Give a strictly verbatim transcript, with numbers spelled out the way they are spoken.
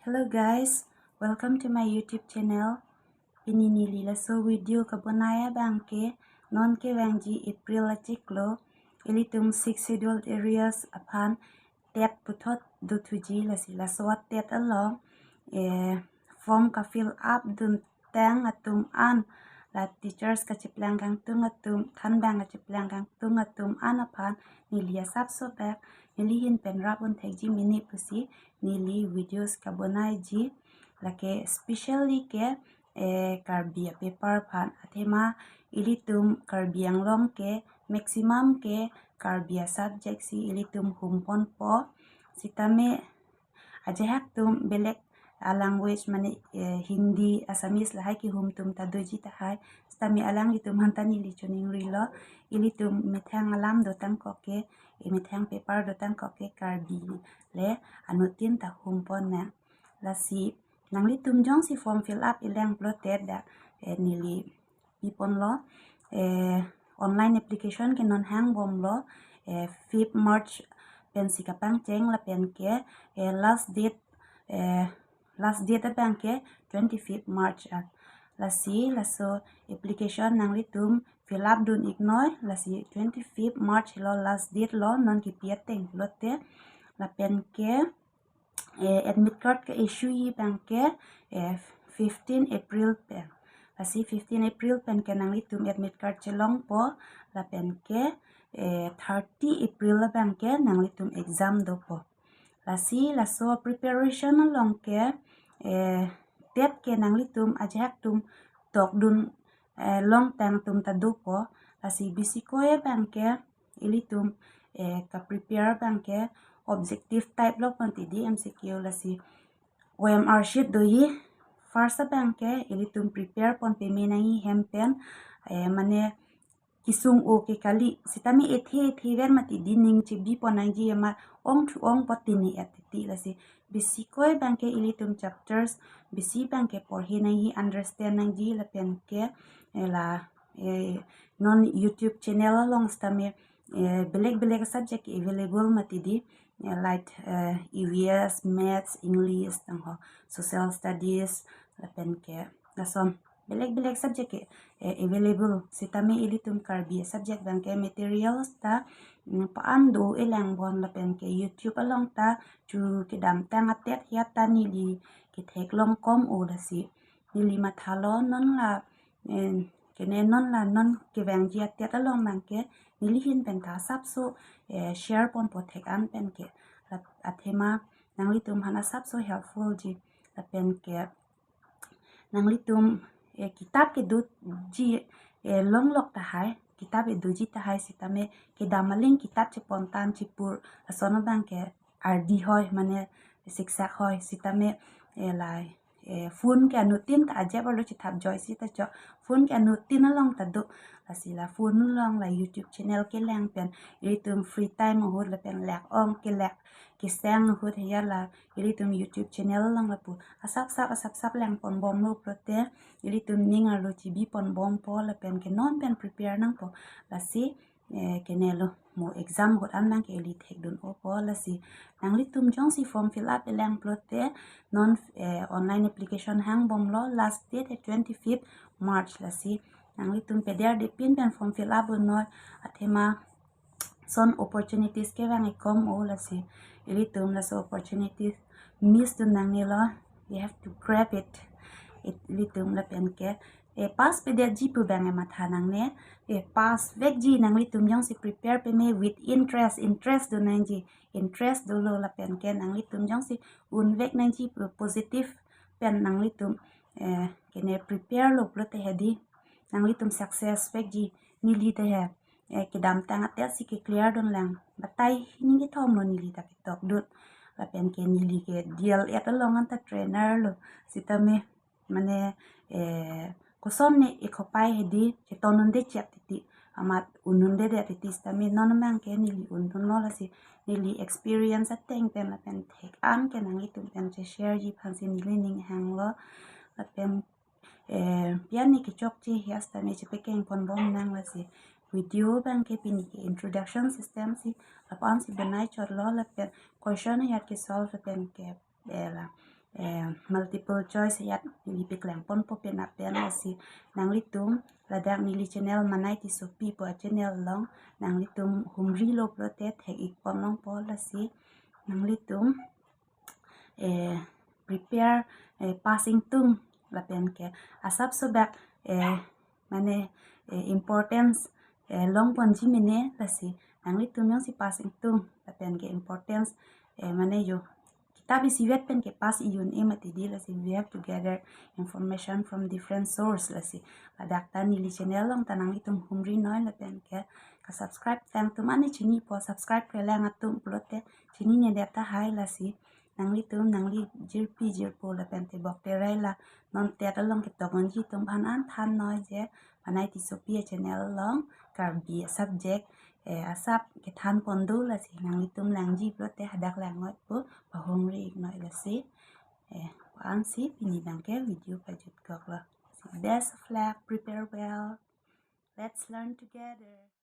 Hello guys, welcome to my YouTube channel. Pini neli laso video kabonai abang ke non kevangji April achiklo, ilitum Sixth Scheduled Areas aphan TET puthot dothuji. Lasi laso TET along eh, form ka fill up dun tang atum an, la teachers kachiplang kangtung atum, thanbang kachiplang kangtung atum an aphan neli asapso bak neli ahin pen rap-un thekji mene pusi neli videos kabonaiji. Lake specially ke eh, Karbi a paper aphan, athema ilitum Karbi Anglong ke maximum ke Karbi a subject si ilitum humponpo. Sitame ajahak atum belek a language mane eh, Hindi, Assamese lahai kehum atum ta doji tahai. Sitame alanglitum aphan ta neli choningrilo, ilitum methang alam dotangkok ke, eh, methang paper dotangkok ke Karbi le anuttin ta humpon nang. Lasi nanglitum jongsi form fill up ilang pulote dak eh, neli piponlo, eh, online application ke non hangbomlo, eh, fifth March pensi kapangcheng lapen ke eh, last date eh, last date abang ke twenty-fifth March an. Lasi laso application nanglitum fill up dun iknoi, lasi twenty-fifth March lo last date lo, non kipi ateng pulote. Lapen ke eh, admit card ke issue abang ke eh, fifteen April pen. Lasi fifteen April pen ke nanglitum admit card chelongpo, lapen ke eh, thirty April abang ke nanglitum exam dopo. Lasi laso preparation along ke eh, TET ke nanglitum ajahak atum tokdun eh, longtang atum ta dopo. Lasi bisi koi abang ke ilitum eh, ka prepare abang ke objective type lo pon ti di, M C Q. Lasi O M R sheet doji. First abang ke ilitum prepare pon peme nangji hem pen, eh, mane kisung o ke kali, sitame ethe ethe ver mati di, ning chebi pon nangji amat ong thu ong po tini et titi. Lasi bisi koi abang ke ilitum chapters bisi abang ke porhe nangji, understand nangji, lapen ke eh, la eh, non YouTube channel along sitame eh, belek belek subject available mati di, eh, like eh, E V S, Maths, English, tangho Social Studies, lapen ke lason belek belek subject ke eh, available. Sitame ilitum Karbi subject abang ke materials ta mm, paan do elang bon, lapen ke YouTube along ta chu kedamtang a TET hiat ta neli kethek long kom o. Lasi neli mathalo non la eh, kene non la non kevangji a TET along abang ke neli ahin pen ta asapso eh, share ponpo thek an pen ke. Lat-, athema nanglitum aphan asapso helpful ji. Lapen ke nanglitum eh, kitap kedoji eh, longlok tahai, kitap kedoji tahai, sitame kedam aling kitap chepon tan chepur, lason abang ke ardi hoi, mane siksak hoi, sitame eh, la eh, phone ke anuttin ta ajep arlo chethap joisi ta chok, phone ke anuttin along ta do. Lasi la phone along la YouTube channel kelang pen ilitum free time ahut lapen lak ong kelak kesang ahut hiya la ilitum YouTube channel along lapu asapsap asapsap lang ponbomlo pulote ilitum ning arlo chebi ponbompo, lapen ke non pen prepare nangpo. Lasi eh, kene lo, mo exam ahut an abang ke ili thekdun opo. Lasi nanglitum jongsi form fill up ilang pulote non eh, online application hangbomlo, last date eh, twenty-fifth March. Lasi nanglitum peder depin pen form fill up unnoi, athema son opportunities kevang ekom o. Lasi ilitum laso opportunities miss dun nangnelo, you have to grab it. It ilitum lapen ke eh, pass pedetji pu abang eh, matha nangne. Eh, pass vekji, nanglitum jongsi prepare peme with interest, interest do nangji, interest dolo lapen ke nanglitum jongsi un vek nangji pu positive pen nanglitum eh, kene prepare lo pulote hedi, nanglitum success vekji. Neli te he eh, kedamtang a TET si ke clear dun lang, batai hini kethom lo neli ta ketokdun. Lapen ke neli ke D L Ed along an ta trainer lo, sitame mane eh, koson ne ekhopai hedi cheton unde chek titi, amat un undedet titi, sitame non abang ke neli undunlo. Lasi neli experience ateng pen lapen thek an ke nanglitum pen che share ji aphansi neli ning hanglo. Lapen eh, pian ne kechokche hias tame chepekeng ponbom nang. Lasi video abang ke pini ke introduction system si lapu ansi bonai chotlo, lapen question hiat ke solve lapen ke eh, la eh, multiple choice ajat neli paklangponpo pen apen lasi nanglitum ladak neli channel Manai Tissopi pu a-channel along nanglitum humrilo pulote thek-ikpon longpo lasi nanglitum eh, prepare eh, pass ingtung lapen ke asapso dak eh, mane eh, importance eh, longponji mene lasi nanglitum jongsi pass ingtung lapen ke importance eh, mane yo kitab isivet pen ke pass ijun-e mati di lasi we have to gather information from different source lasi ladak ta neli channel along ta nanglitum humrinoi lapen ke ka-subscribe tang atum ani chinipo, subscribe kelang atum pulote chininedet tahai lasi nanglitum nangli jirpi jirpo lapen tebok terai la non TET along ketok unji atum aphan an thannoi je Manai Tissopi a-channel along Karbi subject eh, asap kethanpon do lasi nanglitum langji pulote hadak langnoi pu pahumri-iknoi lasi eh, ansi pini abangke video pajutkoklo. Best of luck, prepare well. Let's learn together.